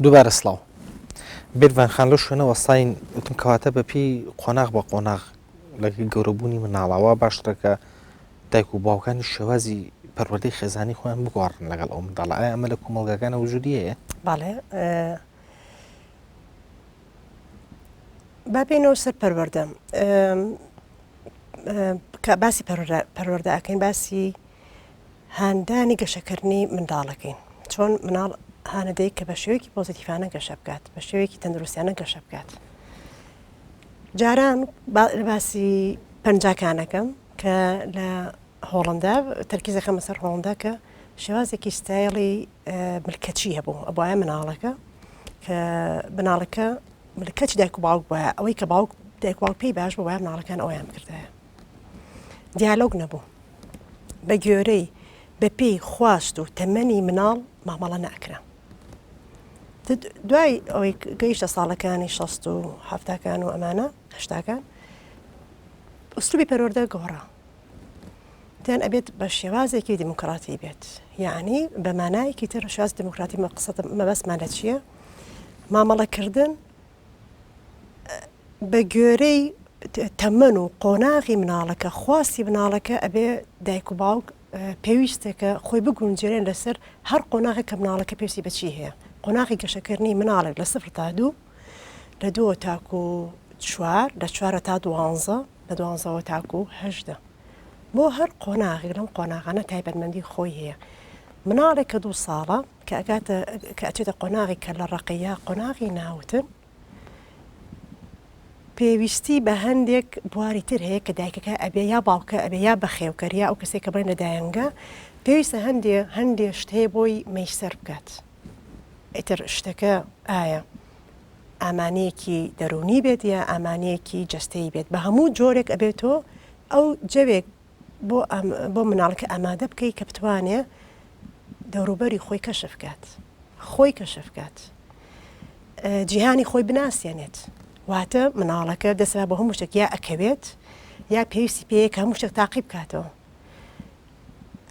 دووبارە سڵاو. بێرڤان خان لەو شوێنە وەستاین وتم کەواتە بە پێی قۆناغ بە قۆناغ لەگەڵ گەورەبوونی مناڵە وا باشترە کە دایک و باوکانی شێوازی پەروەردەی خێزانی خۆیان بگۆڕن لەگەڵ ئەو منداڵە ئایا ئەمە لە کۆمەڵگاکانە وجودی هەیە؟ بەڵێ با بێینەوە سەر پەروەردە کە باسی پەروەردە ئەکەین باسی هاندانی گەشەکردنی منداڵەکەین چۆن مناڵ هانەدەی کە بە شێوەیەکی پۆزیتیفانە گەشە بکات بە شێوەیەکی تەندروستیانە گەشە بکات جاران باسی پەنجاکانەکەم کە لە هۆڵندا تەرکیزەکەمە سەر هۆڵندا کە شێوازێکی ستایڵی ملکەچی هەبوو ئەبواە مناڵەکە کە مناڵەکە ملکەچی دایک و باوک بووە ئەوەی کە باوک دایک باوک پێی باش بووە مناڵەکان ئەویان بکردایە دیالۆگ نەبوو بە گوێرەی بە پێی خواست و تەمەنی مناڵ مامەڵە ناکرا. دوای ئەوەی گەیشتە ساڵەکانی شەست و حەفتاکان و ئەمانە هەشتاکان ئوسلوبی پەروەردە گۆڕا. تیان ئەبێت بە شێوازێکی دیموکراتی بێت یعنی بە مانایەکی تر شێواز دیموکراتی مەبەستمان لە چییە؟ مامەڵەکردن بە گوێرەی تەمەن و قۆناغی مناڵەکە، خواستی مناڵەکە ئەبێ دایک و باوک پێویستە کە خۆی بگونجێنێن لەسەر هەر قۆناغێک کە مناڵەکە پێویستی بە چی هەیە. قۆناغی گەشەکردنی مناڵێک لە سفر تا دوو، لە دووە تاکو چوار، لە چوارە تا دوانزە، لە دوانزەوە تاکو هەژدە. بۆ هەر قۆناغێک لەم قۆناغانە تایبەتمەندی خۆی هەیە. مناڵێک کە دوو ساڵە کە ئەگاتە کە ئەچێتە قۆناغی کەللەڕەقی یا قۆناغی ناوتن، پێویستی بە هەندێک بواری تر هەیە کە دایکەکە ئەبێ یا باوکە ئەبێ یا بەخێوکەر یا ئەو کەسێک کە بڵێن لە دایەنگە پێویستە هەندێ هەندێ شت هەیە بۆی مەیسەر بکات ئیتر شتەکە ئایا ئامانەیەکی دەروونی بێت یا ئامانەیەکی جەستەیی بێت بە هەموو جۆرێک ئەبێت تۆ ئەو جەوێک بۆ بۆ مناڵەکە ئامادە بکەی کە بتوانێ دەوروبەری خۆی کەشف کات خۆی کەشف کات جیهانی خۆی بناسیێنێت واتە مناڵەکە دەسرا بۆ هەموو شتێک یا ئەکەوێت یا پێویستی پێیە کە هەموو شتێک تاقی بکاتەوە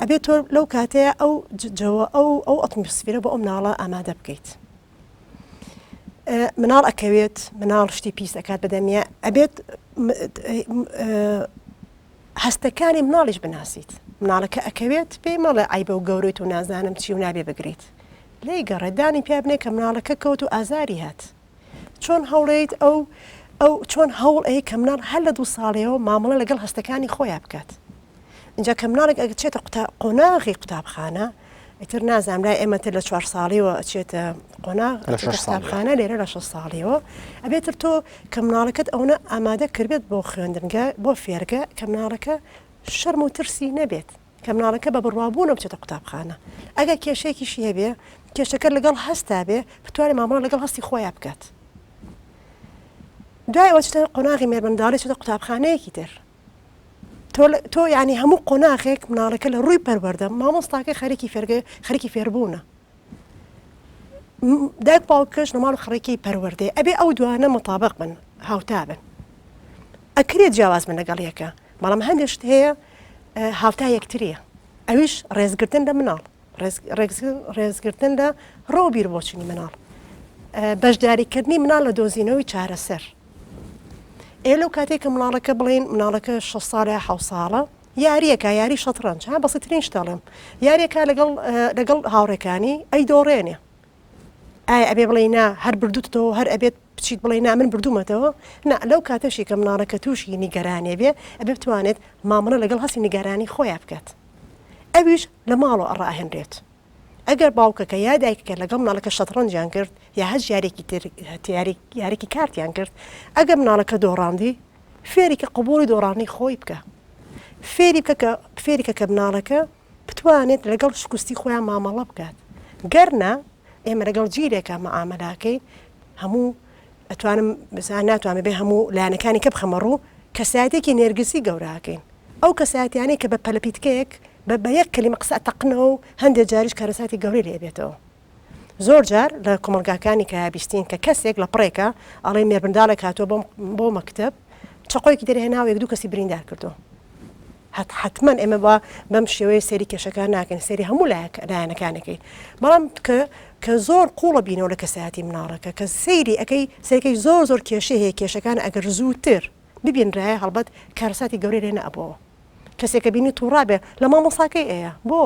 ئەبێت تۆ لەو کاتەیە ئەو جەوە ئەو ئەو ئەتمۆسفیرە بۆ ئەو مناڵە ئامادە بکەیت مناڵ ئەکەوێت مناڵ شتی پیس ئەکات بەدەمیە ئەبێت هەستەکانی مناڵیش بناسیت مناڵەکە ئەکەوێت پێی مەڵێ عەیبە و گەورەیت و نازانم چی و نابێ بگریت لێی گەڕێ دانی پیا بنێ کە مناڵەکە کەوت و ئازاری هات چۆن هەوڵێیت ئەو ئەو چۆن هەوڵ ئەی کە مناڵ هەر لە دوو ساڵیەوە مامەڵە لەگەڵ هەستەکانی خۆیان بکات اینجا کە مناڵێک ئەگە چێتە قوتا قۆناغی قوتابخانە ئیتر نازانم لای ئێمە تر لە چوار ساڵیەوە ئەچێتە قۆناغ لە شەش ساڵیەوە. قوتابخانە لێرە لە شەش ساڵیەوە ئەبێتر تۆ کە مناڵەکەت ئەونە ئامادە کردبێت بۆ خوێندنگە بۆ فێرگە کە مناڵەکە شەرم و ترسی نەبێت کە مناڵەکە بە بڕوابوونەوە بچێتە قوتابخانە ئەگەر کێشەیەکیشی هەبێ کێشەکە لەگەڵ هەستا بێ بتوانێت مامەڵە لەگەڵ هەستی خۆیان بکات دوای ئەوە چێتە قۆناغی مێرمنداڵی چێتە قوتابخانەیەکی تر تۆ تۆ یانی هەموو قۆناغێک مناڵەکە لە ڕووی پەروەردە مامۆستاکە خەریکی فێرگە خەریکی فێربوونە دایک باوکەش لە ماڵ خەڕێکی پەروەردەیە ئەبێ ئەو دوانە مطابق بن هاوتا بن ئەکرێت جیاواز بن لەگەڵ یەکە بەڵام هەندێک شت هەیە هاوتا یەکتریە ئەویش ڕێزگرتن لە مناڵ ڕێزگرتن لە ڕۆ بیر بۆچنی مناڵ بەشداریکردنی مناڵ لە دۆزینەوەی چارەسەر ئێ لەو کاتێک کە مناڵەکە بڵێن مناڵەکە 6 ساڵە حە ساڵە یاریەکە یاری شەتڕەنج ها بەسیترین شتەڵێم یاریەکە لەگەڵ لەگەڵ هاوڕێکانی ئەی دۆڕێنێ ئایا ئەبێ بڵێ نا هەر بردوتەوە هەر ئەبێت بچیت بڵێ نا من بردوومەتەوە نا لەو کاتەشی کە مناڵەکە تووشی نیگەرانێ بێ ئەبێ بتوانێت مامەڵە لەگەڵ هەستی نیگەرانی خۆیان بکات ئەویش لە ماڵەوە ئەڕائەهێنرێت. ئەگەر باوکەکە یا دایکەکە لەگەڵ مناڵەکە شەتڕەنجیان کرد یا هەر یاریەکی تر یاریکی کارتیان کرد ئەگەر مناڵەکە دۆڕاندی فێری کە قبوڵی دۆڕانی خۆی بکە فێری بکە کە فێری کە کە مناڵەکە بتوانێت لەگەڵ شکستی خۆیان مامەڵە بکات گەرنا ئێمە لەگەڵ جیلێکە مەعامەلاکەین هەموو ئەتوانم ناتوانم بێ هەموو لایەنەکانی کە بخەمە ڕوو کەسایەتێکی نێرگزی گەوراکەین ئەو کەسایەتیانەی کە بە پەلەپیتکەیەک بە بە یەک کەلیمە قسە ئەتەقنەوە و هەندێ جاریش کارەساتی گەورەی لێ ئەبێتەوە. زۆر جار لە کۆمەڵگاکانی کە بیستین کە کەسێک لە پڕێکا ئەڵێ مێرمنداڵێک هاتووە بۆ بۆ مەکتەب چەقۆیەکی دەرهێناوە یەک دوو کەسی بریندار کردووە. هەت حەتمەن ئێمە با بەم شێوەیە سەیری کێشەکان ناکەین سەیری هەموو لایەک لایەنەکانەکەین بەڵام کە کە زۆر قوڵە بینەوە لە کەسایەتی مناڵەکە کە سەیری ئەەکەی سەیرکەی زۆر زۆر کێشەی هەیە کێشەکان ئەگەر زووتر ببینرایە هەڵبەت کارەساتی گەورەی لێ نەئەبۆوە کەسێک کە بینی تووڕابێ لە مامۆساکەی ئەیە بۆ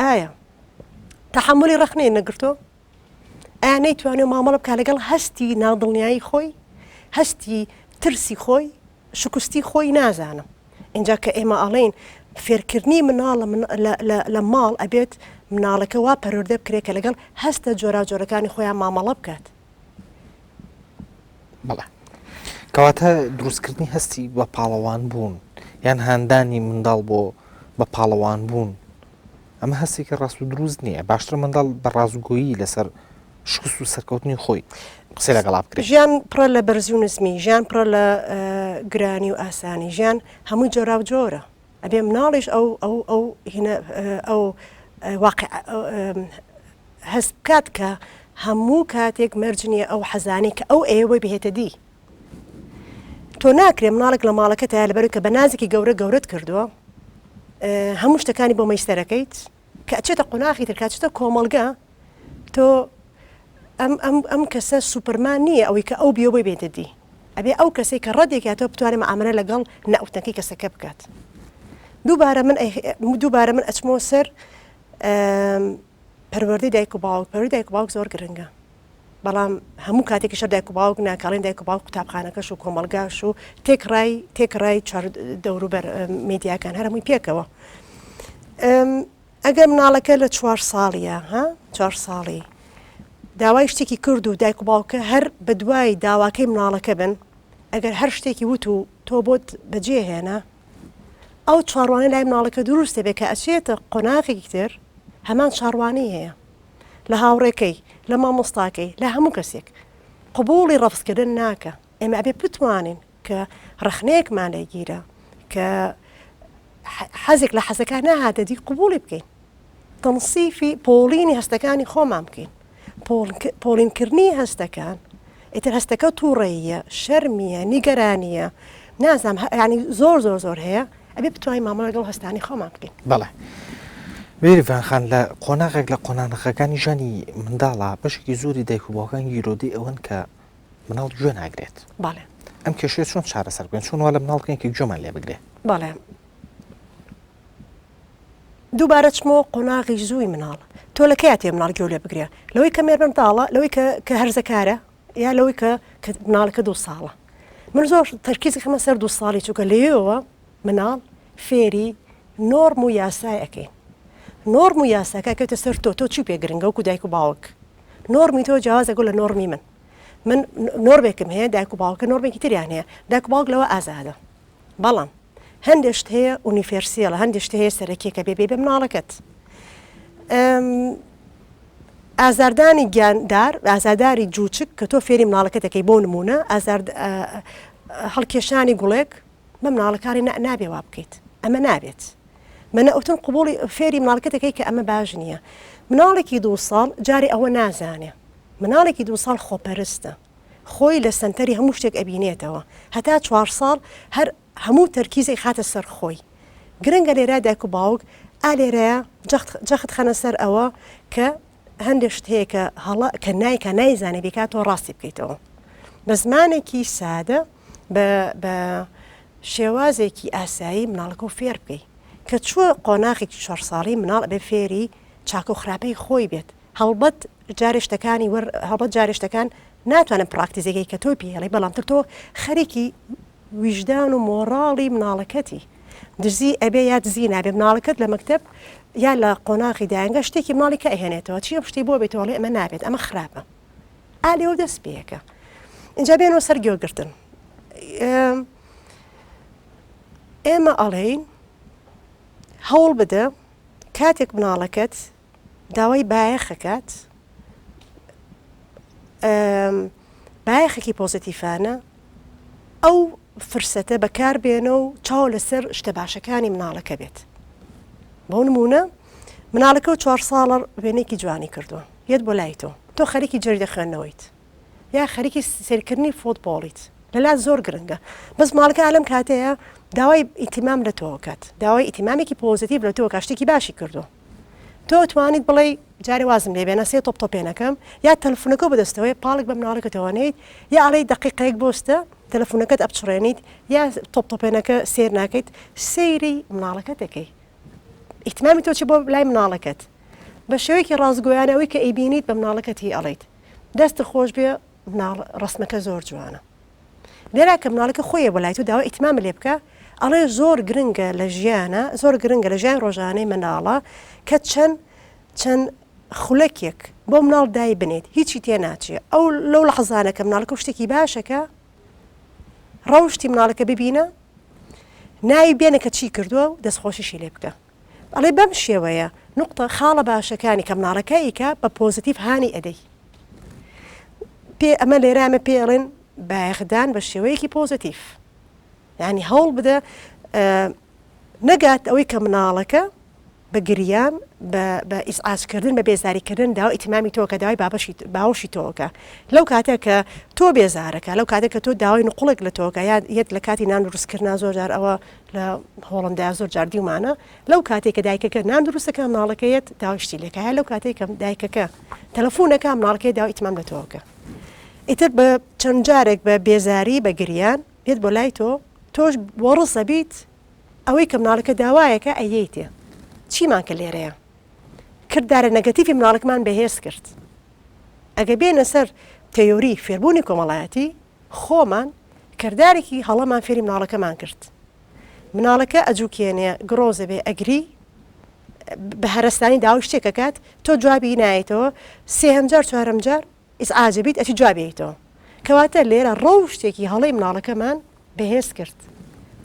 ئایا تەحەمولی ڕەخنەی نەگرتۆ ئایا نەیتوانێ مامەڵە بکات لەگەڵ هەستی نادڵنیایی خۆی هەستی ترسی خۆی شکستی خۆی نازانم ئینجا کە ئێمە ئەڵێین فێرکردنی مناڵ لە ماڵ ئەبێت مناڵەکە وا پەروەردە بکرێت کە لەگەڵ هەستە جۆراوجۆرەکانی خۆیان مامەڵە بکات. بەڵێ کەواتە دروستکردنی هەستی بە پاڵەوان بوون یان هاندانی منداڵ بۆ بە پاڵەوان بوون ئەمە هەستێکی ڕاست و دروست نییە باشترە منداڵ بە ڕاستگۆیی لەسەر شکست و سەرکەوتنی خۆی قسەی لەگەڵا بکرێت. ژیان پڕە لە بەرزی و نزمی، ژیان پڕە لە گرانی و ئاسانی، ژیان هەمووی جۆراوجۆرە، ئەبێ مناڵیش ئەو ئەو ئەو هینە ئەو واقع هەست بکات کە هەموو کاتێک مەرج نییە ئەو حەزانەی کە ئەو ئەیەوێ بۆی بهێتە دی. تۆ ناکرێ مناڵێک لە ماڵەکەتایە لەبەرئەوەی کە بە نازێکی گەورە گەورەت کردووە هەموو شتەکانی بۆ مەیسەرەکەیت کە ئەچێتە قۆناغی تر کە ئەچێتە کۆمەڵگە تۆ ئەم ئەم ئەم کەسە سوپەرمان نییە ئەوەی کە ئەو بیەوە بۆی بێتە دی ئەبێ ئەو کەسێک کە ڕەدێک یا تۆ بتوانێت معاملە لەگەڵ نەوتنەکەی کەسەکە بکات دووبارە من دووبارە من ئەچمەوە سەر پەروەردەی دایک و باوک پەروەردەی دایک و باوک زۆر گرنگە بەڵام هەموو کاتێکیش هەر دایک و باوک نا کاڵێن دایک و باوک قوتابخانەکەش و کۆمەڵگاش و تێکڕای تێکڕای چوار دەوروبەر میدیاکان هەر هەمووی پێکەوە ئەگەر مناڵەکە لە چوار ساڵیە ها چوار ساڵی داوای شتێکی کرد و دایک و باوکە هەر بە دوای داواکەی مناڵەکە بن ئەگەر هەر شتێکی وت و تۆ بۆت بەجێ هێنا ئەو چاڕوانە لای مناڵەکە دروست دەبێت کە ئەچێتە قۆناغێکی تر هەمان چاڕوانی هەیە لە هاوڕێکەی، لە مامۆستاکەی، لە هەموو کەسێک. قبوڵی ڕەفزکردن ناکا. ئێمە ئەبێ بتوانین کە ڕەخنەیەکمان لێ گیرا، کە حەزێک لە حەزەکان نەهاتە دی قبوڵی بکەین. تەنسیفی پۆڵینی هەستەکانی خۆمان بکەین. پۆڵینکردنی هەستەکان، ئیتر هەستەکە تووڕەییە، شەرمیە، نیگەرانییە، نازانم یانی زۆر زۆر زۆر هەیە. ئەبێ بتوانین مامەڵە لەگەڵ هەستانی خۆمان بکەین. بەڵێ بێریڤان خان لە قۆناغێک لە قۆنانغەکانی ژیانی منداڵا بەشێکی زۆری دایک و باوکان گیرۆدەی ئەوەن کە مناڵ گوێ ناگرێت. بەڵێ. ئەم کێشەیە چۆن چارەسەر بکەین؟ چۆن وا لە مناڵ بکەین کە گوێمان لێ بگرێ؟ بەڵێ. دووبارە چمەوە قۆناغی زووی مناڵ. تۆ لە کەیا تێ مناڵ گوێ لێ بگرێ؟ لەوەی کە مێرمنداڵە، لەوەی کە کە هەرزەکارە؟ یا لەوەی کە کە مناڵەکە دوو ساڵە من زۆر تەرکیزی خەمە سەر دوو ساڵی چونکە لەوێوە مناڵ فێری نۆرم و یاسای ئەەکەین نۆرم و یاساکە کەوتە سەر تۆ تۆ چی پێ گرنگە وەکو دایک و باوک نۆرمی تۆ جیاوازە گۆ لە نۆرمی من من نۆرمێکم هەیە دایک و باوکە نۆرمێکی تریان هەیە دایک و باوک لەوە ئازادە بەڵام هەندێک شت هەیە ئونیفێرسیەڵە هەندێک شت هەیە سەرەکیە کە بێ بێ بە مناڵەکەت ئازاردانی گیاندار ئازاداری جوچک کە تۆ فێری مناڵەکە دەکەی بۆ نمونە ئازار هەڵکێشانی گوڵێک بە مناڵەکانی نابێ وا بکەیت ئەمە نابێت منە ئەوتن قوبولی فێری مناڵەکە دەکەی کە ئەمە باش نییە مناڵێکی دو ساڵ جاری ئەوە نازانێ مناڵێکی دو ساڵ خۆپەرستە خۆی لە سەنتەری هەموو شتێک ئەبینێتەوە هەتا چوار ساڵ هەر هەموو تەرکیزێک خاتە سەر خۆی گرنگە لێرە دایک و باوک ئا لێرەیە جەخت جەخت خەنە سەر ئەوە کە هەندێک شت هەیە کە هەڵە کە نایکا نایزانێ بیکات تۆ ڕاستی بکەیتەوە بە زمانێکی سادە بە بە شێوازێکی ئاسایی مناڵەکە و فێر بکەی کە چووە قۆناغێکی چوار ساڵی مناڵ ئەبێ فێری چاکە و خراپەی خۆی بێت هەڵبەت جارێ شتەکانی وەر هەڵبەت جارێ شتەکان ناتوانن پراکتیزەکەی کە تۆی پێڵی بەڵام تر تۆ خەریکی ویژدان و مۆڕاڵی مناڵەکەتی دزی ئەبێ یا دزی نابێ مناڵەکەت لە مەکتەب یا لە قۆناغی دایەنگە شتێکی مناڵی کە ئەهێنێتەوە چی ئەم شتەی بۆ بێتەوە ئەڵێ ئەمە نابێت ئەمە خراپە ئا لێوە دەست پێەکە اینجا بێنەوە سەر گوێگرتن ئێمە ئەڵێین هەوڵ بدە کاتێک مناڵەکەت داوای بایەخ ئەکات بایەخێکی پۆزیتیفانە ئەو فرسەتە بەکار بێنە و چاو لەسەر شتە باشەکانی مناڵەکە بێت بۆ نمونە مناڵەکە و چوار ساڵە وێنێکی جوانی کردووە یەت بۆ لای تۆ تۆ خەریکی جەریدە خوێندنەوەیت یا خەریکی سەیرکردنی فۆتبۆڵیت لەلا زۆر گرنگە بەس ماڵەکە ئالەم کاتەیە داوای ئیتیمام لە تۆ ئەکات، داوای ئیتیمامێکی پۆزیتیڤ لە تۆ ئەکات، شتێکی باشی کردووە. تۆ ئەتوانیت بڵێی جارێ وازم لێ بێنە سێ تۆپ تۆپێنەکەم، یا تەلەفونەکەو بەدەستەوەیە پاڵێک بە مناڵەکەتەوە نێیت، یا ئەڵێی دەقیقەیەک بۆستە تەلەفونەکەت ئەپچڕێنیت، یا تۆپ تۆپێنەکە سێر ناکەیت، سەیری مناڵەکەت ئەکەی. ئیتیمامی تۆ چی بۆ لای مناڵەکەت؟ بە شێوەیەکی ڕاستگۆیانە ئەوەی کە ئەیبینیت بە مناڵەکەتی ئەڵێیت. دەستت خۆش بێ مناڵ ڕەسمەکە زۆر جوانە. لێرا کە مناڵەکە خۆیە بۆ لای تۆ داوای ئیتمامت لێ بکا ئەڵێ زۆر گرنگە لە ژیانە زۆر گرنگە لە ژیانی ڕۆژانەی مناڵە کە چەند چەند خولەکێک بۆ مناڵ دای بنێت هیچی تێ ناچێ ئەو لەو لەحزانە کە مناڵەکە شتێکی باشەکە ڕەوشتی مناڵەکە ببینە ناوی بێنە کە چی کردووە و دەستخۆشیشی لێ بکە ئەڵێ بەم شێوەیە نوقتە خاڵە باشەکانی کە مناڵەکە ئیکا بە پۆزیتیڤ هانی ئەدەی پێ ئەمە لێرە ئەمە پێ ئەڵێن بایەخدان بە شێوەیەکی پۆزیتیڤ یعنی هەوڵ بدە نەگات ئەوەی کە مناڵەکە بە گریان بە ئیزعاجکردن بە بێزاریکردن داوای ئیتمامی تۆکە داوای بابەشی باوەشی تۆکە لەو کاتە کە تۆ بێزارەکە لەو کاتە کە تۆ داوای نقڵێک لە تۆکە یا یەت لە کاتی نان دروستکردنا زۆر جار ئەوە لە هۆڵندا زۆر جار دیومانە لەو کاتێک کە دایکەکە نان دروستەکە مناڵەکە یەت داوای شتی لێکە یا لەو کاتێک کە دایکەکە تەلەفۆنەکە مناڵەکەی داوای ئیتمام لە تۆکە ئیتر بە چەند جارێک بە بێزاری بە گریان بێت بۆ لای تۆ تۆش وەڕسە بیت ئەوەی کە مناڵەکە داوایەکە ئەیەیتێ چیمان کە لێرەیە کردارە نەگەتیفی مناڵەکەمان بەهێز کرد ئەگە بێنە سەر تێۆری فێربوونی کۆمەڵایەتی خۆمان کردارێکی هەڵەمان فێری مناڵەکەمان کرد مناڵەکە ئەجوکێنێ گڕۆزە بێ ئەگری بە هەرەستانی داوای شتێک ئەکات تۆ جوابی نایەتەوە سێهەم جار چوارەم جار ئیزعاجە بیت ئەچی جوابی یەیتەوە کەواتە لێرە ڕەوشتێکی هەڵەی مناڵەکەمان بەهێز کرد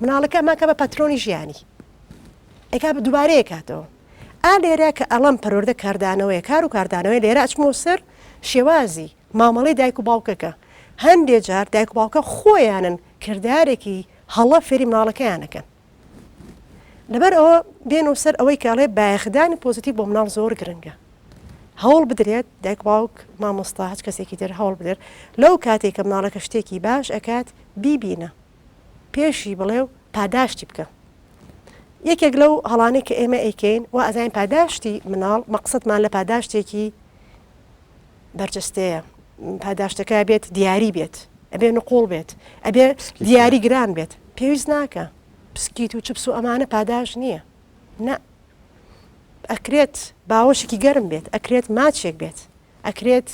مناڵەکە ئەماکە بە پاترۆنی ژیانی ئەکا بە دووبارەیە کاتەوە ئا لێرە کە ئەڵەم پەروەردە کاردانەوەیە کار و کاردانەوەی لێرە ئەچمەوە سەر شێوازی مامەڵەی دایک و باوکەکە هەندێ جار دایک و باوکە خۆیانن کردارێکی هەڵە فێری مناڵەکەیانەکەن لەبەر ئەوە بێنەوە سەر ئەوەی کە ئەڵێ بایەخدانی پۆزیتیڤ بۆ مناڵ زۆر گرنگە هەوڵ بدرێت دایک باوک مامۆستا هەچ کەسێکی تر هەوڵ بدرێت لەو کاتێک کە مناڵەکە شتێکی باش ئەکات بیبینە پێشی بڵێ و پاداشتی بکە یەکێک لەو هەڵانەی کە ئێمە ئەیکەین و ئەزانین پاداشتی مناڵ مەقسەدمان لە پاداشتێکی بەرجەستەیە پاداشتەکە بێت دیاری بێت ئەبێ نقوڵ بێت ئەبێ دیاری گران بێت پێویست ناکە پسکیت و چپس و ئەمانە پاداش نییە نە ئەکرێت باوەشێکی گەرم بێت ئەکرێت ماچێک بێت ئەکرێت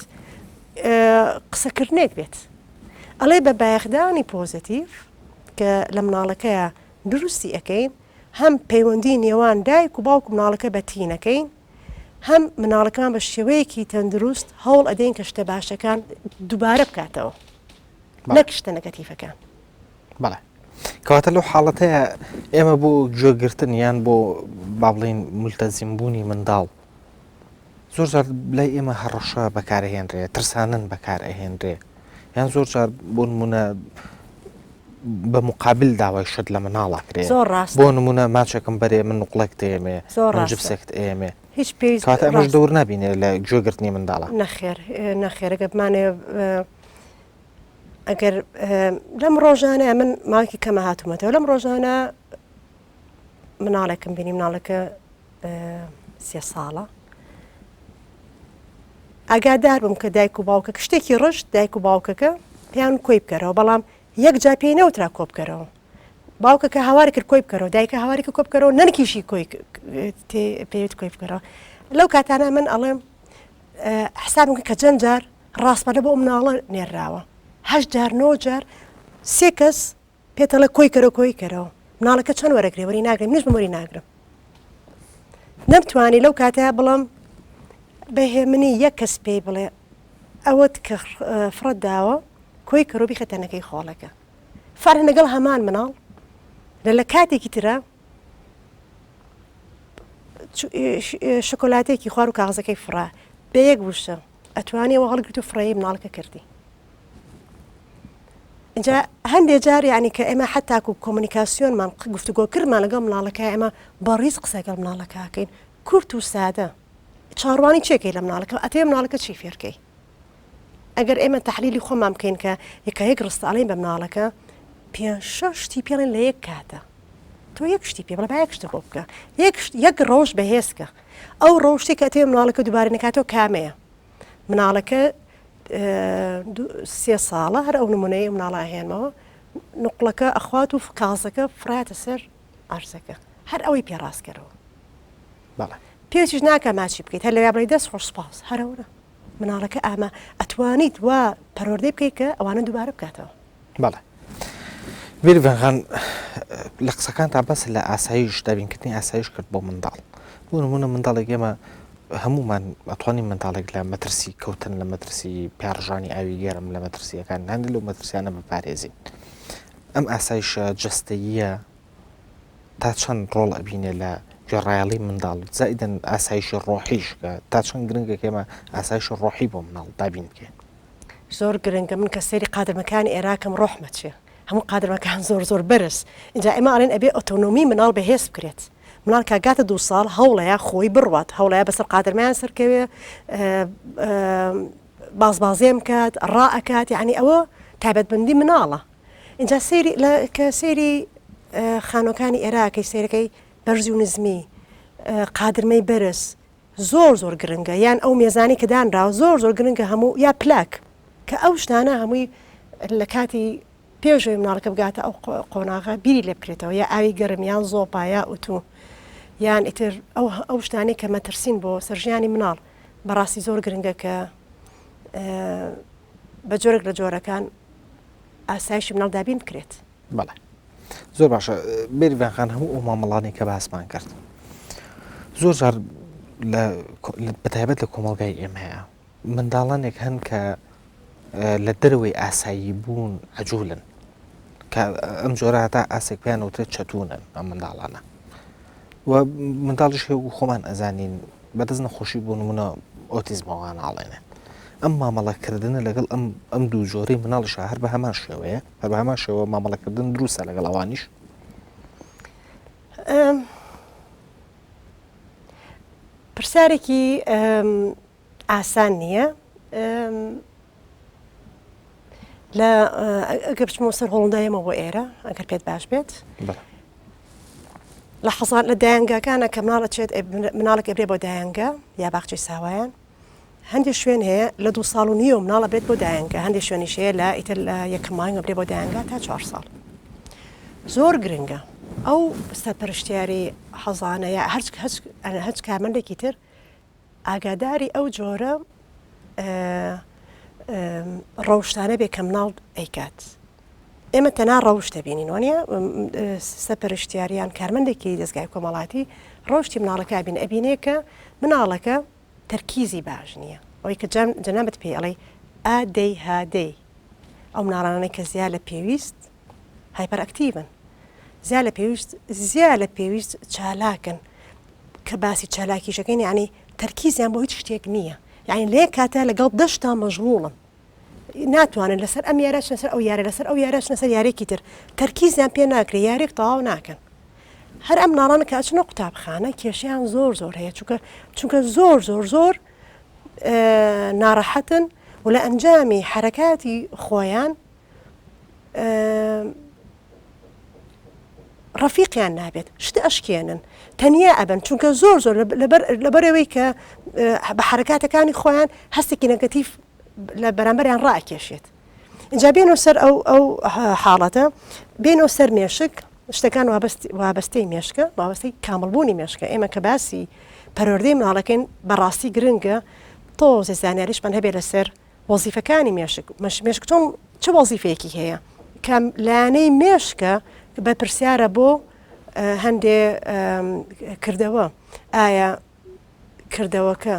قسەکردنێک بێت ئەڵێ بە بایەخدانی پۆزەتیڤ کە لە مناڵەکەیە دروستی ئەەکەین هەم پەیوەندی نێوان دایک و باوک و مناڵەکە بە تینەکەین هەم مناڵەکەمان بە شێوەیەکی تەندروست هەوڵ ئەدەین کە شتە باشەکان دووبارە بکاتەوە نەک شتە نەگەتیفەکان. بەڵێ کەواتە لەو حاڵەتەیە ئێمە بۆ گوێگرتن یان بۆ با بڵین ملتەزیم بوونی منداڵ زۆر جار لای ئێمە هەڕەشە بەکارهێنرێ ترسانن بەکار ئەهێنرێ یان زۆر جار بۆ نمونە بە مقابل داوای شت لە مناڵ ئەکرێ زۆر ڕاستە. بۆ نمونە ماچێکم بەرێ من نوقڵێکت ئەیەمێ زۆر من ڕاستە. جپسێکت ئەیەمێ هیچ پێویست کەواتە ئەمەش ڕاستە. دەور نابینێ لە گوێگرتنی منداڵا. نەخێر نەخێر ئەگەر بمانەوێ ئەگەر لەم ڕۆژانە من ماوەیەکی کەمە هاتوومەتەوە لەم ڕۆژانە مناڵێکم بینی مناڵەکە سێ ساڵە ئاگادار بووم کە دایک و باوکەکە شتێکی ڕشت دایک و باوکەکە پێیان کۆی بکەرەوە بەڵام یەک جار پێی نەوترا کۆ بکەرەوە باوکەکە هاواری کرد کۆی بکەرەوە دایکە هاواری کرد کۆ بکەرەوە نەنکیشی کۆی پێوت کۆی بکەرەوە لەو کاتانە من ئەڵێم حسابم کە چەند جار ڕاستپەرە بۆ مناڵە نێراوە هەشت جار نۆ جار سێ کەس پێت ئەڵێ کۆی کەرەوە کۆی کەرەوە مناڵەکە چۆن وەرەگرێ وەری ناگرێ منیش بم وەری ناگرم نەمتوانی لەو کاتەیە بڵم بە هێمنی یەک کەس پێی بڵێ ئەوەت کە فڕەت داوە کۆی کەرۆ بیخە تەنەکەی خۆڵەکە فەرە لەگەڵ هەمان مناڵ لە لە کاتێکی ترە شۆکۆلاتێکی خوار و کاغزەکەی فڕا بە یەک وشە ئەتوانی ئەوە هەڵگرت و فڕێی مناڵەکە کردی اینجا هەندێ جار یعنی کە ئێمە حتاکو کۆمونیکاسیۆنمان گفتوگۆکردمان لەگەڵ مناڵەکە ئێمە بەڕیز قسەگەڵ مناڵەکەکەین کورت و سادە چاڕوانی چێکەی لە مناڵەکە ئەتێ مناڵەکە چی فێرکەی ئەگەر ئێمە تحلیلی خۆمان بکەین کە یەکە یەک ڕستاڵین بە مناڵەکە پێ شتی پێڵێن لە یەک کاتە. تۆ یەک شتی پێ بڵێ با یەک شتت بۆ بکە یەک یەک ڕەوشت بەهێز کە ئەو ڕەوشتێک کە ئەتەوێ مناڵەکە دووبارە نەکاتەوە کامەیە مناڵەکە سێ ساڵە هەر ئەو نمونەیە مناڵە ئەهێنمەوە نوقڵەکە ئەخوات و کازەکە فڕاتە سەر عەرزەکە هەر ئەوەی پێ ڕاستکەرەوە بەڵێ پێویستیش ناکە ماچی بکەیت هەر لەویا بڵێ دەست خۆش سوپاس هەرەوەرە مناڵەکە ئامە ئەتوانیت وا پەروەردەی بکەیت کە ئەوانە دووبارە بکاتەوە. بەڵێ بیرڤان خان لە قسەکانتا باست لە ئاسایش دابینکردنی ئاسایش کرد بۆ منداڵ بۆ نمونە منداڵێک ئێمە هەمومان ئەتوانین منداڵێک لە مەترسی کەوتن لە مەترسی پیاڕژانی ئاوی گەرم لە مەترسیەکان هەندێک لەو مەترسیانە بپارێزین ئەم ئاسایشە جەستەییە تا چەند ڕۆڵ ئەبینێ لە گوێڕایەڵی منداڵ زائیدەن ئاسایشی ڕۆحیش کە تا چەند گرنگە کە ئێمە ئاسایشی ڕۆحی بۆ منداڵ دابین بکەین. زۆر گرنگە من کە سەیری قادرمەکانی ئێراقم ڕۆحم ئەچێ هەموو قادرمەکان زۆر زۆر بەرز ئینجا ئێمە ئەڵێن ئەبێ ئۆتۆنۆمی مناڵ بەهێز بکرێت مناڵ کە گاتە دوو ساڵ هەوڵەیە خۆی بڕوات هەوڵەیە بەسەر قادرمەیان سەرکەوێ بازبازێم کات ڕائەکات یعنی ئەوە تایبەتمەندی مناڵە ئینجا سەیری لە کە سەیری خانوەکانی ئێراقی سەیرەکەی بەرزی و نزمی قادرمەی بەرز زۆر زۆر گرنگە یان ئەو مێزانی کە دانراوە زۆر زۆر گرنگە هەموو یا پلاک کە ئەو شتانە هەمووی لە کاتی پێشەوەی مناڵەکە بگاتە ئەو قۆناغە بیری لێ بکرێتەوە یا ئاوی گەرم یان زۆپا یا ئوتو یان ئیتر ئەو ئەو شتانەی کە مەترسین بۆ سەرژیانی مناڵ بەڕاستی زۆر گرنگە کە بە جۆرێک لە جۆرەکان ئاسایشی مناڵ دابین بکرێت. بەڵێ زۆر باشە بێریڤان خان هەموو ئەو مامەڵانەی کە باسمان کرد زۆر جار بەتایبەت لە کۆمەڵگای ئێمەیە منداڵانێک هەن کە لە دەرەوەی ئاسایی بوون عجولن کە ئەم جۆرە هەتا ئاسێک پێیان وترێت چەتونن ئەم منداڵانە و منداڵیش هەیە و خۆمان ئەزانین بەدەست نەخۆشی بۆ نمونە ئۆتیزمەوە ناڵێنێ ئەم مامەڵەکردنە لەگەڵ ئەم ئەم دوو جۆرەی مناڵیشا هەر بە هەمان شێوەیە هەر بە هەمان شێوە مامەڵەکردن دروستە لەگەڵ ئەوانیش؟ پرسیارێکی ئاسان نییە لە ئەگەر بچمەوە سەر هۆڵندا ئێمە بۆ ئێرە ئەگەر پێت باش بێت لە حەزان لە دایەنگاکانە کە مناڵە چێت مناڵێک ئەبرێ بۆ دایەنگە یا باخچەی ساوایان هەندێک شوێن هەیە لە دو ساڵ و نیوە مناڵە بێت بۆ دایەنگە هەندێک شوێنیش هەیە لە ئیتر لە یەکەم مانگ ئەبرێ بۆ دایەنگا تا چوار ساڵ زۆر گرنگە ئەو سەرپەرشتیاری حەزانە یا هەرچ هەرچ کارمەندێکی تر ئاگاداری ئەو جۆرە ڕەوشتانە بێ کە مناڵ ئەیکات. ئێمە تەنها ڕەوشت دەبینین وانە سەپەرشتیار یان کارمەندێکی دەستگای کۆمەڵاتی ڕەوشتی مناڵەکە بین ئەبینێ کە مناڵەکە تەرکیزی باش نییە ئەوەی کە جەنابت پێی ئەڵێ ئا دەی ها دەی ئەو مناڵانەی کە زیا لە پێویست hyperactive ن زیا لە پێویست زیا لە پێویست چالاکن کە باسی چالاکیش ئەکەین یانی تەرکیزیان بۆ هیچ شتێک نییە یانی لە یەک کاتا لەگەڵ دە شتا مەشغوڵن ناتوانن لەسەر ئەم یارە چنە سەر ئەو یارە لەسەر ئەو یارە چنە سەر یارێکی تر تەرکیزیان پێ ناکرێ یارێک تەواو ناکەن هەر ئەم مناڵانە کە ئەچنە قوتابخانە کێشیان زۆر زۆر هەیە چونکە چونکە زۆر زۆر زۆر ناڕەحەتن و لە ئەنجامی حرەکاتی خۆیان ڕەفیقیان نابێت شت ئەشکێنن تەنیا ئەبن چونکە زۆر زۆر لەبەرەوەی کە بە حرکاتەکانی خۆیان هەستێکی نەگەتیف لە بەرامبەریان ڕاکێشێت اینجا بێنەوە سەر ئەو ئەو حاڵەتە بێنەوە سەر مێشک شتەکان وابەستەی مێشکە وابەستەی کامڵبوونی مێشکە ئێمە کە باسی پەروەردەی مناڵەکەین بەڕاستی گرنگە تۆزێ زانیاریشمان هەبێت لەسەر وەزیفەکانی مێشک، مێشک چۆن چ وەزیفەیەکی هەیە؟ کام لایەنەی مێشکە بەرپرسیارە بۆ هەندێ کردەوە؟ ئایا کردەوەکە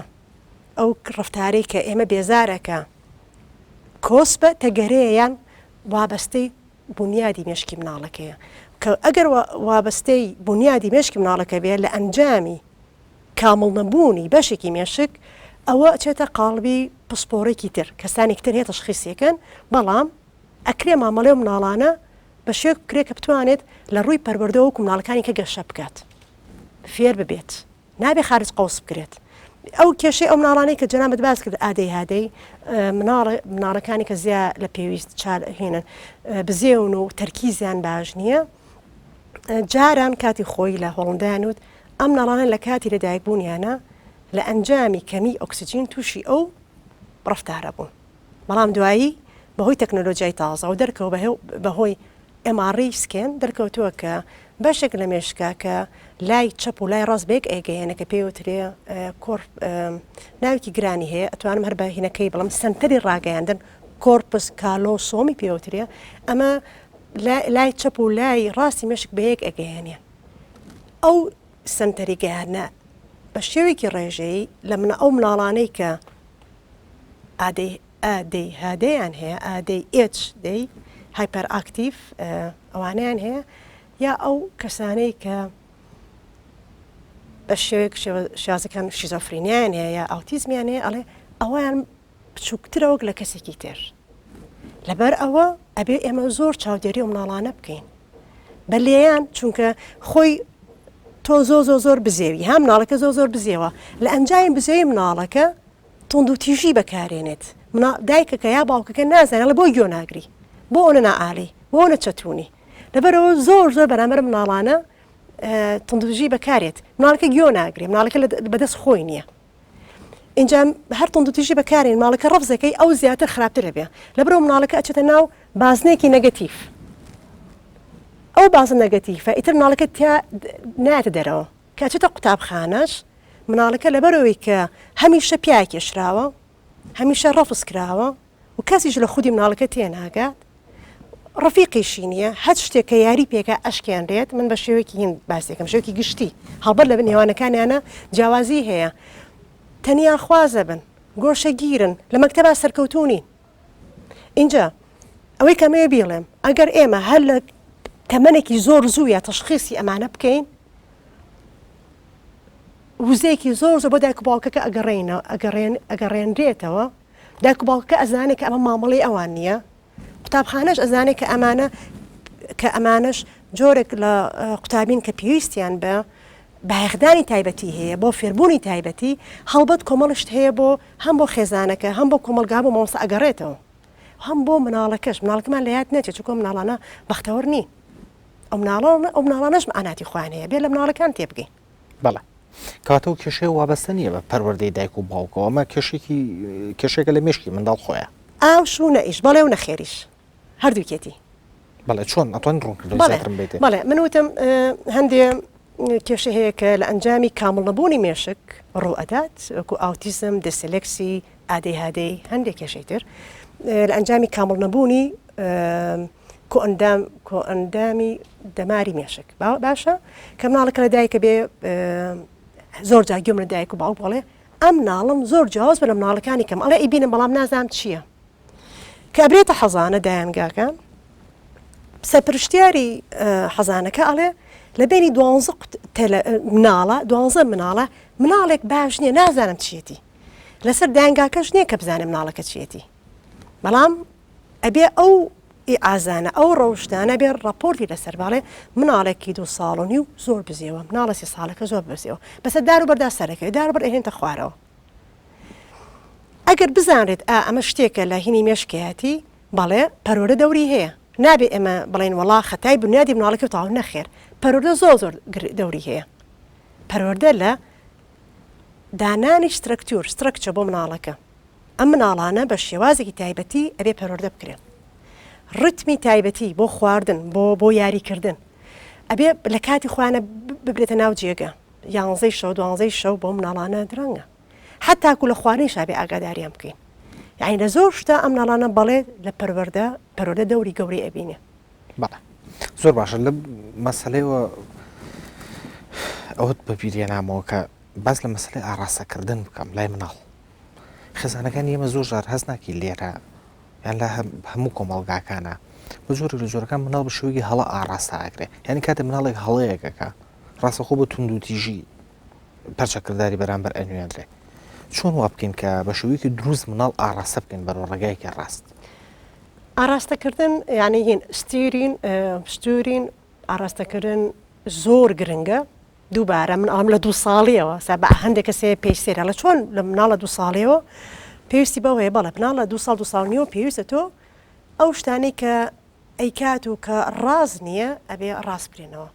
ئەو ڕەفتارەی کە ئێمە بێزارەکە کۆسپە تەگەرەیە یان وابەستەی بونیادی مێشکی مناڵەکەیە؟ کە ئەگەر وابەستەی بونیادی مێشکی مناڵەکە بێ لە ئەنجامی کامڵ نەبوونی بەشێکی مێشک، ئەوە ئەچێتە قاڵبی پسپۆڕێکی تر، کەسانێکی تر هەیە تەشخیسی ئەکەن، بەڵام ئەکرێ مامەڵەی ئەو مناڵانە بە شێوەیەک بکرێت کە بتوانێت لە ڕووی پەروەردەوە وەکو مناڵەکانی کە گەشە بکات، فێر ببێت، نابێ خارج قەوس بکرێت. ئەو کێشەی ئەو مناڵانەی کە جەنابت باس کرد ئادەی هادەی مناڵ مناڵەکانی کە زیا لە پێویست چال هێنن بزێون و تەرکیزیان باش نییە. جاران کاتی خۆی لە هۆڵندایان وت ئەم مناڵانە لە کاتی لەدایکبوونیانە لە ئەنجامی کەمی ئۆکسجین تووشی ئەو ڕەفتارە بوون. بەڵام دوایی بەهۆی تەکنەلۆجیای تازەوە دەرکەوت بەهۆی MRI scan دەرکەوتووە کە بەشێک لە مێشکە کە لای چەپ و لای ڕاست بەیەک ئەیگەیەنێ کە پێی وترێ کۆر ناوێکی گرانی هەیە ئەتوانم هەر بە هینەکەی بڵم سەنتەری ڕاگەیاندن corpus callosum ی پێوترێ ئەمە لای چەپ و لای ڕاستی مێشک بەیەک ئەگەیەنێ ئەو سەنتەری گەیاندنە بە شێوەیەکی ڕێژەیی لە منە ئەو مناڵانەی کە ئادەی ئا دەی ها دەیان هەیە ئا دەی ئێچ دەی hyperactive ئەوانەیان هەیە یا ئەو کەسانەی کە بە شێوەیەک شێوازەکان شیزۆفرینیان هەیە یا ئاوتیزمیان هەیە ئەڵێ ئەویان بچووکترە وەک لە کەسێکی تر. لەبەر ئەوە ئەبێ ئێمە زۆر چاودێری ئەو مناڵانە بکەین بە لێیان چونکە خۆی تۆ زۆ زۆ زۆر بزێوی ها مناڵەکە زۆ زۆر بزێوە لە ئەنجامی بزێوی مناڵەکە توندوتیژی بەکارێنێت دایکەکە یا باوکەکە نازانێت بۆ گوێ ناگری بۆ ئەوە نائالی بۆ ئەوە چەتونی لەبەرەوە زۆر زۆر بەرامبەر مناڵانە توندوتیژی بەکارێت مناڵەکە گوێ ناگرێ مناڵەکە بەدەست خۆی نییە ئینجا هەر توندوتیژی بەکارێن ماڵەکە ڕەفزەکەی ئەو زیاتر خراپتر ئەبێ لەبەرئەوە مناڵەکە ئەچێتە ناو بازنەیەکی negative ئەو بازنە negative ە ئیتر مناڵەکە تیا نایەتە دەرەوە کە ئەچێتە قوتابخانەش مناڵەکە لەبەرئەوەی کە هەمیشە پیا کێشراوە هەمیشە ڕەفز کراوە و کەسیش لە خودی مناڵەکە تێناگات ڕەفیقیشی نییە، هەچ شتێک کە یاری پێکا ئەشکێنرێت، من بە شێوەیەکی هین باسێکم، شێوەیەکی گشتی، هەڵبەت لە نێوانەکانیانە جیاوازی هەیە، تەنیا خوازە بن، گۆشەگیرن، لە مەکتەبا سەرکەوتوو نین. ئینجا ئەوەی کە ئەمەوێ بیڵێم، ئەگەر ئێمە هەر لە تەمەنێکی زۆر زوویا تەشخیسی ئەمانە بکەین، وزەیەکی زۆر زۆر بۆ دایک و باوکەکە ئەگەڕێنەوە، ئەگەڕێن، ئەگەڕێنرێتەوە، دایک و باوکەکە ئەزانێ کە ئەمە مامەڵەی ئەوان نییە، قوتابخانەش ئەزانێت کە ئەمانە کە ئەمانەش جۆرێک لە قوتابین کە پێویستیان بە بایەخدانی تایبەتی هەیە بۆ فێربوونی تایبەتی هەڵبەت کۆمەڵشت هەیە بۆ هەم بۆ خێزانەکە هەم بۆ کۆمەڵگا بۆ مامۆستا ئەگەڕێتەوە هەم بۆ مناڵەکەش مناڵەکەمان لە یاد نەچێت چونکە مناڵانە بەختەوەر نین ئەو مناڵە ئەو مناڵانەش مەعاناتی خۆیان هەیە بێ لە مناڵەکان تێبگەین. بەڵێ کەواتە ئەو کێشەیە وابەستە نییە بە پەروەردەی دایک و باوکەوە ئەمە کێشێکی کێشێکە لە مێشکی منداڵ خۆیە. ئاوش و نەئیش بەڵێ و نەخێریش هەردووکێتی. بەڵێ چۆن ئەتوانی ڕوونکردنەوەی زیاترم بەیتێ؟ بەڵێ من وتم هەندێ کێشە هەیە کە لە ئەنجامی کامڵ نەبوونی مێشک ڕوو ئەدات وەکو ئاوتیزم، dyslexia، ADHD هەندێک کێشەی تر لە ئەنجامی کامڵ نەبوونی کۆئەندام کۆئەندامی دەماری مێشک باشە کە مناڵەکە لە دایکە بێ زۆر جار گوێم لە دایک و باوک بڵێ ئەم مناڵم زۆر جیاواز بە لە مناڵەکانی کەم ئەڵێ ئیبینم بەڵام نازانم چییە کە ئەبرێتە حەزانە دایانگاکان سەرپرشتیاری حەزانەکە ئەڵێ لە بینی دوانزە مناڵە دوانزە مناڵە مناڵێک باش نییە نازانم چیەتی لەسەر دایانگاکەش نییە کە بزانێ مناڵەکە چیەتی بەڵام ئەبێ ئەو ئیعازانە ئەو ڕەوشتانە بێ ڕاپۆرتی لەسەر باڵێ مناڵێکی دو ساڵ و نیو زۆر بزێوە مناڵە سێ ساڵەکە زۆر بزێوە بەسەر دار و بەردا سەرەکەوێ دار و بەر ئەهێنتە خوارەوە ئەگەر بزانرێت ئا ئەمە شتێکە لە هینی مێشکیەتی بەڵێ پەروەردە دەوری هەیە نابێ ئێمە بڵێن وەڵا خەتای بنیادی مناڵەکە تەواو نەخێر پەروەردە زۆر زۆر دەوری هەیە پەروەردە لە دانانی سترەکتور structure بۆ مناڵەکە ئەم مناڵانە بە شێوازێکی تایبەتی ئەبێ پەروەردە بکرێن ڕتمی تایبەتی بۆ خواردن بۆ بۆ یاریکردن ئەبێ لە کاتی خۆیانە ببرێتە ناو جێگە یانزەی شەو دوانزەی شەو بۆ مناڵانە درەنگە حتاکو لە خواردنیشا بێ ئاگاداریان بکەین یعنی لە زۆر شتە ئەم مناڵانە بەڵێ لە پەروەردە پەروەردە دەوری گەورەی ئەبینێ. بەڵێ زۆر باشە لە مەسەلەیەوە ئەوەت بەبیرێنامەوە کە باس لە مەسەلەی ئاڕاستەکردن بکەم لای مناڵ خێزانەکانی ئێمە زۆر جار هەست ناکەی لێرە یان لە هەموو کۆمەڵگاکانە بە جۆرێک لە جۆرەکان مناڵ بە شێوەیەکی هەڵە ئاڕاستە ئەکرێ یعنی کاتێ مناڵێک هەڵەیەکەکە ڕاستەخۆ بە توندوتیژی پەرچەکرداری بەرامبەر ئەنوێنرێ چۆن وا بکەین کە بە شێوەیەکی دروست مناڵ ئاڕاستە بکەین بەرەو ڕێگایەکی ڕاست؟ ئاراستەکردن یعنی هین steering steering ئاراستەکردن زۆر گرنگە دووبارە من ئەڵێم لە دوو ساڵیەوە سا بە هەندێک کەس هەیە پێی سەیرە ئەڵێ چۆن لە مناڵ لە دوو ساڵیەوە پێویستی بەوە هەیە بەڵێ مناڵ لە دوو ساڵ دوو ساڵ نیوە پێویستە تۆ ئەو شتانەی کە ئەیکات و کە ڕاست نییە ئەبێ ڕاست بکرێنەوە.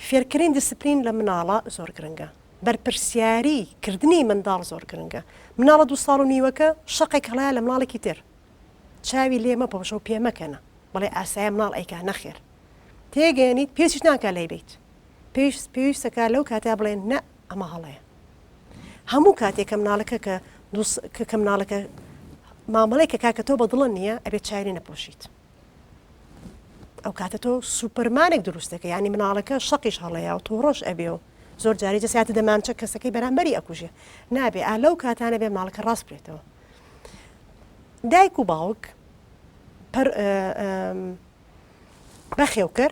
فێرکردنی دیسپلین لە مناڵە زۆر گرنگە. بەرپرسیاری کردنی منداڵ زۆر گرنگە. مناڵە دوو ساڵ و نیوەکە شەقێک هەڵایە لە مناڵێکی تر. چاوی لێ مەپۆشە و پێ مەکەنە. بڵێ ئاسایە مناڵ ئەیکا نەخێر. تێگەیەنیت پێویستیش ناکا لێی بەیت. پێویست پێویستەکا لەو کاتە بڵێ نە ئەمە هەڵەیە. هەموو کاتێک کە مناڵەکە کە دوو کە مناڵەکە مامەڵەی کە کاکە تۆ بە دڵە نییە ئەبێت چاوی لێ نەپۆشیت. ئەو کاتە تۆ سوپەرمانێک دروست دەکەی یانی مناڵەکە شەقیش هەڵەیە و توڕەش ئەبێ و زۆر جاری جەساتی دەمانچە کەسەکەی بەرامبەری ئەکوژێ نابێ ئا لەو کاتانە بێ مناڵەکە ڕاست بکرێتەوە دایک و باوک پەر بەخێوکەر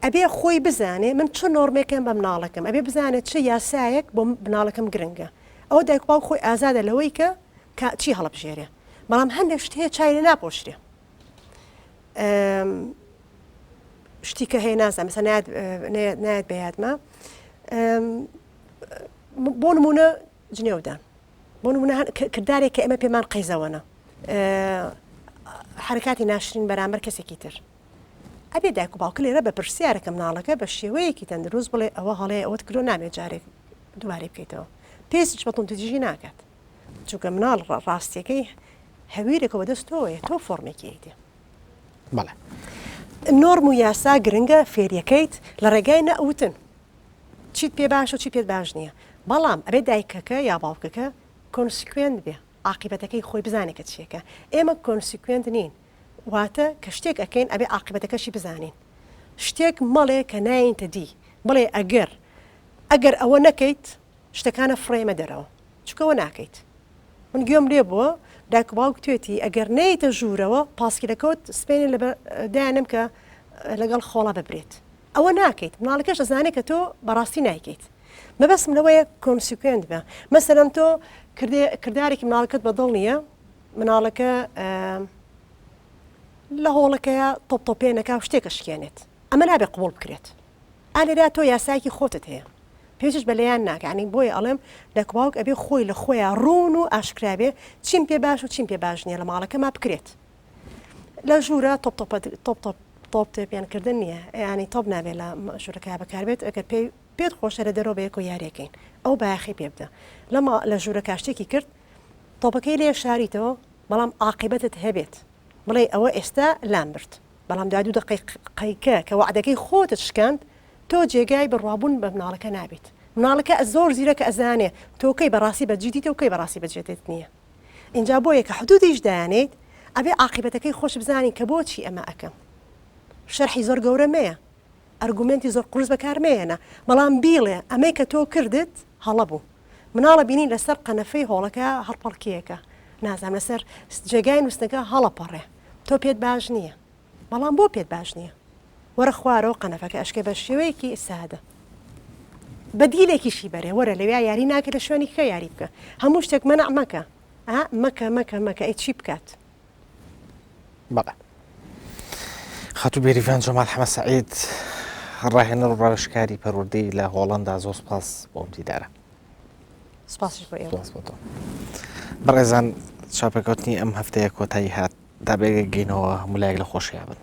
ئەبێ خۆی بزانێ من چ نۆرمێکم بە مناڵەکەم ئەبێ بزانێت چ یاسایەک بۆ مناڵەکەم گرنگە ئەوە دایک باوک خۆی ئازادە لەوەی کە کە چی هەڵبژێرێ بەڵام هەندێک شت هەیە چای لێ ناپۆشرێ شتی کە هەیە نازانم مەسەلەن نایەت نایەت بە یادمە بۆ نمونە جنێودان بۆ نمونە کردارێک کە ئێمە پێمان قەیزەوەنە حرکاتی ناشرین بەرامبەر کەسێکی تر ئەبێ دایک و باوکە لێرە بە پرسیارەکە مناڵەکە بە شێوەیەکی تەندروست بڵێ ئەوە هەڵەیە ئەوەت کرۆ نابێت جارێک دووبارەی بکەیتەوە پێویستیش بە توندوتیژی ناکات چونکە مناڵ ڕاستیەکەی هەویرێکە بەدەست تۆیە تۆ فۆرمێکی ئەیتێ. بەڵێ. نۆرم و یاسا گرنگە فێریەکەیت لە ڕێگای نەوتن چیت پێ باشە و چی پێت باش نییە بەڵام ئەبێ دایکەکە یا باوکەکە consequent بێ عاقیبەتەکەی خۆی بزانێ کە چیەکە ئێمە consequent نین واتە کە شتێک ئەکەین ئەبێ عاقیبەتەکەشی بزانین شتێک مەڵێ کە ناینتە دی بڵێ ئەگەر ئەگەر ئەوە نەکەیت شتەکانە فڕێمە دەرەوە چونکە ئەوە ناکەیت من گوێم لێ بووە دایک و باوک توێتی ئەگەر نەیتە ژوورەوە پاسکیلەکەوت سپێنێ لە دایانم کە لەگەڵ خۆڵا ببرێت ئەوە ناکەیت مناڵەکەش ئەزانێت کە تۆ بەڕاستی نایکەیت مەبەستم لەوەیە consequent بە مەسەلەن تۆ کردارێکی مناڵەکەت بەدڵ نییە مناڵەکە لە هۆڵەکەیە تۆپ تۆپێنەکە شتێکە شکێنێت ئەمە نابێ قبوڵ بکرێت ئا لێرە تۆ یاسایەکی خۆتت هەیە پێویستیش بە لێیان ناکا یانی بۆیە ئەڵێم دایک و باوک ئەبێ خۆی لە خۆیا ڕوون و ئاشکرا بێ چیم پێ باش و چیم پێ باش نییە لە ماڵەکەما بکرێت لە ژوورە تۆپ تۆپ تۆپ تۆپ تۆپ تێپێن کردن نییە یانی تۆپ نابێ لە ژوورەکە بەکاربێت ئەگەر پێی پێت خۆشە لە دەرەوە بەیەکەوە یاریەکەین ئەو بایەخی پێ بدە لەما لە ژوورەکە شتێکی کرد تۆپەکەی لێ شاریتەوە بەڵام عاقیبەتت هەبێت بڵێ ئەوە ئێستا لام برد بەڵام دوای دوو دەقیقەیکە کە وەعدەکەی خۆتت شکاند تۆ جێگای بڕوابوون بە مناڵەکە نابیت مناڵەکە زۆر زیرەکە ئەزانێ تۆ کەی بەڕاستی بە جدیتە و کەی بەڕاستی بە جدیت نییە ئینجا بۆیە کە حدودیش دایانێیت ئەبێ عاقیبەتەکەی خۆش بزانی کە بۆچی ئەمە ئەکەم شەرحی زۆر گەورە مەیە ئەرگومێنتی زۆر قورس بەکار مەیەنە بەڵام بیڵێ ئەمەی کە تۆ کردت هەڵە بوو مناڵە بینی لەسەر قەنەفەی هۆڵەکە هەڵپەڕکێیەکە نازانم لەسەر جێگای نووستنەکە هەڵەپەڕێ تۆ پێت باش نییە بەڵام بۆ پێت باش نییە وەرە خوارەوە قەنەفەکە ئەشکێ بە شێوەیەکی سادە بەدیلێکیشی بەرێ وەرە لەویا یاری ناکە لە شوێنی کە یاری بکە هەموو شتێک مەنع مەکە ئا مەکە مەکە مەکە ئەی چی بکات بەڵێ خاتوو بێریڤان جەمال حەمە سەعید ڕاهێنەر و ڕاوێژکاری پەروەردەی لە هۆڵەندا زۆر سپاس بۆ ئەم دیدارە سپاسیش بۆ ئێوە سپاس بۆ تۆ بەڕێزان چاپێکەوتنی ئەم هەفتەیە کۆتایی هات تا بێگەینەوە هەموو لایەک لە خۆشییا بن.